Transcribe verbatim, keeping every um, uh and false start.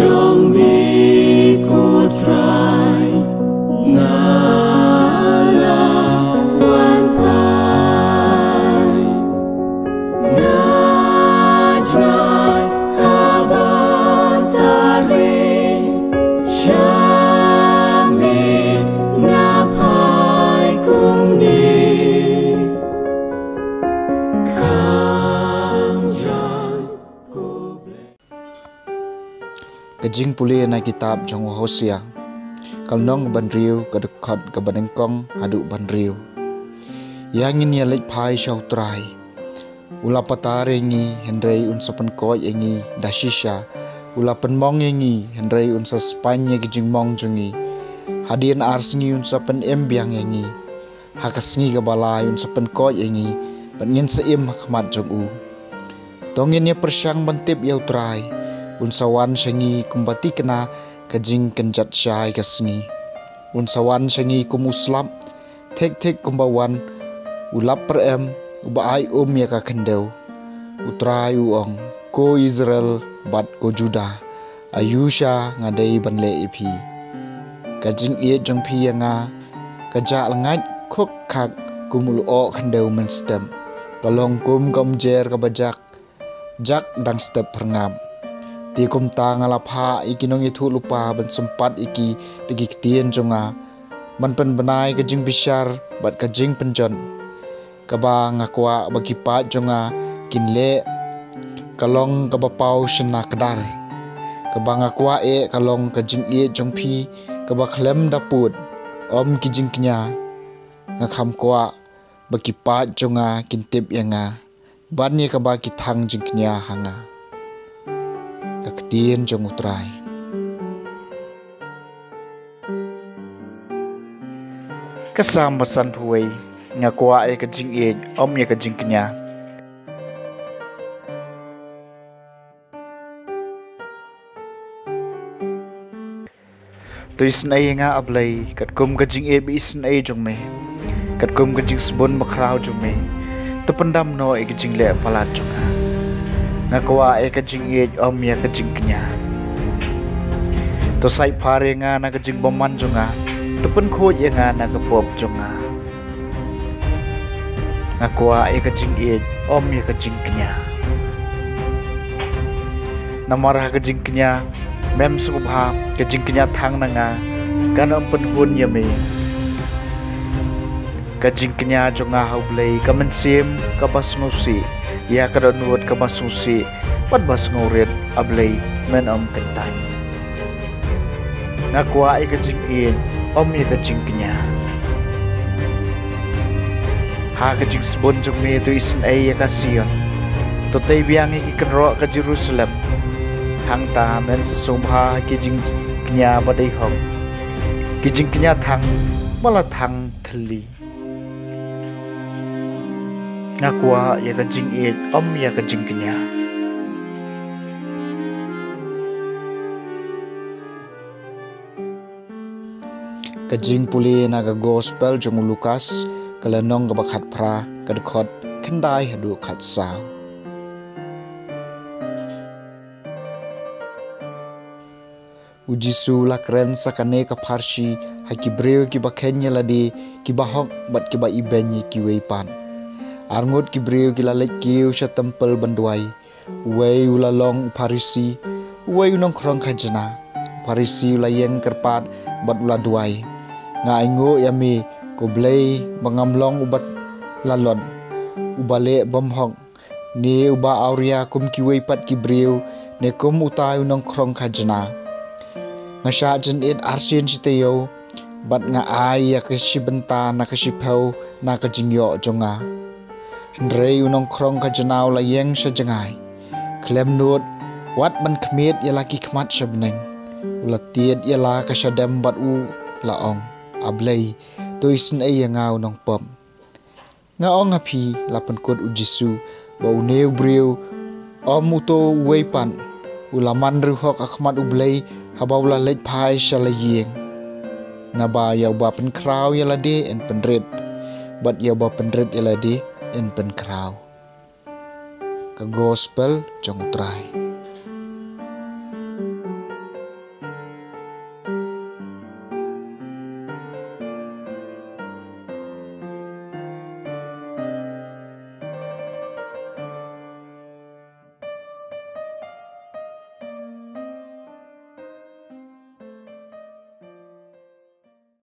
Jong me ko Trai, nga la wan phai. Nga jngai haba tari, sha me nga phai kumne. Khang jong ko Blei. Ka jingpule na kitab jong u Hosea, ka lynnong ba hynriew, ka dkhot kaba nyngkong haduh ba hynriew. Ïa ngin ïa leit phai sha u Trai. U la patar ïa ngi, hynrei un sa pynkoit ïa ngi da shisha. U la pynmong ïa ngi, hynrei un sa spaiñ ïa ki jingmong jong ngi. Hadien ar sngi un sa pynim biang ïa ngi. Ha ka sngi kaba lai un sa pynkoit ïa ngi, bad ngin sa im ha khmat jong u. To ngin ïa pyrshang ban tip ïa u Trai. Un sa wan sha ngi kumba thikna ka jingkynjat shai ka sngi. Un sa wan sha ngi kum u slap, thik thik kumba wan u lap pyrem uba ai um ïa ka khyndew. U Trai u ong, ko Israel bad ko Judah, aïu sha nga dei ban leh ïa phi? Ka jingïeit jong phi ïa nga ka jah lyngngoh khuk khak kum u lyoh khyndew mynstep. Ka long kum ka umjer kaba jak, jak dang step pyrngap. Te kumta nga la phah ïa ki nongïathuhlypa ban sympat ïa ki da ki ktien jong nga, ban pynbna ïa ka jingbishar bad ka jingpynjot. Kaba nga kwah ba ki paid jong nga kin leh, ka long kaba paw shynna kdar. Kaba nga kwah eh ka long ka jingïeit jong phi kaba khlem da pud, ym ki jingkñia. Nga kham kwah ba ki paid jong nga kin tip ïa nga ban ïa kaba ki thang jingkñia ha nga. Ka ktien jong u Trai. Ka Salm ba sanphew wei. Nga kwah ïa ka jingïeit, ym ïa ka jingkñia. To isynei ïa nga, A Blei, katkum ka jingïeit ba isynei jong me, katkum ka jingsbun bakhraw jong me. To pyndam noh ïa ka jingleh palat jong nga. Nga kwah ïa ka jingïeit, ym ïa ka jingkñia. To sait phar ïa nga na ka jingbymman jong nga. To pynkhuid ïa nga na ka pop jong nga. Nga kwah ïa ka jingïeit, ym ïa ka jingkñia. Namar ha ka jingkñia mem sngewbha, ka jingkñia thang na nga, kan ym pynhun ïa me. Ka jingkñia jong nga ha U Blei, ka mynsiem kaba sngewsih, ïa ka dohnud kaba sngewsih bad ba sngewrit, A Blei, men ym kyntait. Nga kwah ïa ka jingïeit, ym ïa ka jingkñia. Ha ka jingsbun jong me to isynei ïa ka Sion. To tei biang ïa ki kynroh ka Jerusalem. Hangta men sa sngewbha ki jingkñia ba dei hok. Ki jingkñia thang, ba la thang thylli. Nga kwah ïa ka jingïeit, ym ïa ka jingkñia. Ka jingpule na ka Gospel jong u Lukas, ka lynnong kaba khatphra, ka dkhot khyndai haduh khatsaw. U Jisu u la kren sa kane ka pharshi ha ki briew kiba kheiñ ïa lade, kiba hok bad kiba ibeiñ ïa kiwei pat. Arngut ki briew ki la leit kiew sha templ ban duwai. Uwei u la long u Pharisi, uwei u nongkhrong khajna. U Pharisi u la ïeng kyrpad bad u la duwai: Nga ainguh ïa me, ko Blei, ba ngam long uba lalot, uba leh bym hok, ne uba awria kum kiwei pat ki briew, ne kum utai u nongkhrong khajna. Nga shah jynit arsien shi taïew, bad nga ai ïa ka shi bynta na ka shiphew na ka jingïoh jong nga. Hynrei u nongkhrong khajna u la ïeng sha jngai. Khlem nud wat ban khmied ïa la ki khmat sha bneng, u la tied ïa la ka shadem bad u la ong: A Blei, to isynei ïa nga u nongpop. Nga ong ha phi, la pynkut u Jisu, ba une u briew, ym uto uwei pat, u la man riewhok ha khmat U Blei, haba u la leit phai sha la ïing. Naba ïa uba pynkhraw ïa lade yn pynrit, bad ïa uba pynrit ïa lade yn pynkhraw. Ka Gospel jong U Trai.